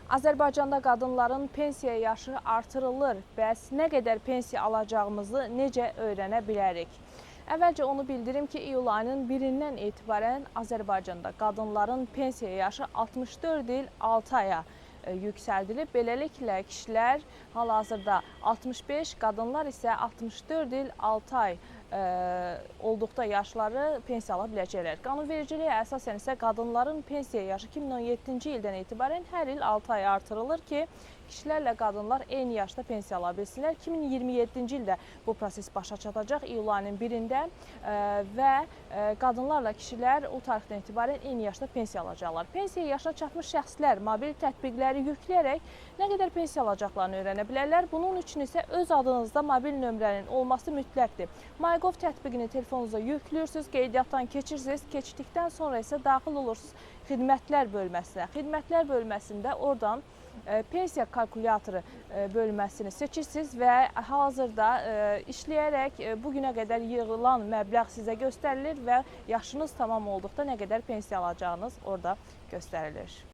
Azərbaycanda qadınların pensiya yaşı artırılır. Bəs nə qədər pensiya alacağımızı necə öyrənə bilərik? Əvvəlcə onu bildirim ki, iyul ayının 1-dən etibarən Azərbaycanda qadınların pensiya yaşı 64 il 6 aya yüksəldilib. Beləliklə kişilər hal-hazırda 65, qadınlar isə 64 il 6 ay olduqda yaşları pensiya ala biləcəklər. Qanunvericiliyə əsasən isə qadınların pensiya yaşı 2017-ci ildən etibarən hər il 6 ay artırılır ki, kişilərlə qadınlar eyni yaşda pensiya ala bilsinlər. 2027-ci ildə bu proses başa çatacaq iyul ayının 1-də və qadınlarla kişilər o tarixdən etibarən eyni yaşda pensiya alacaqlar. Pensiya yaşına çatmış şəxslər mobil tətbiqləri yükləyərək nə qədər pensiya alacaqlarını öyrənə bilərlər. Bunun üçün isə öz adınızda mobil nömrənin olması mütləqdir. MyGov tətbiqini telefonunuza yüklüyürsünüz, qeydiyyatdan keçirsiniz. Keçdikdən sonra isə daxil olursunuz xidmətlər bölməsinə. Xidmətlər bölməsində oradan pensiya kalkulyatoru bölməsini seçirsiniz və hazırda işləyərək bu günə qədər yığılan məbləğ sizə göstərilir və yaşınız tamam olduqda nə qədər pensiya alacağınız orada göstərilir.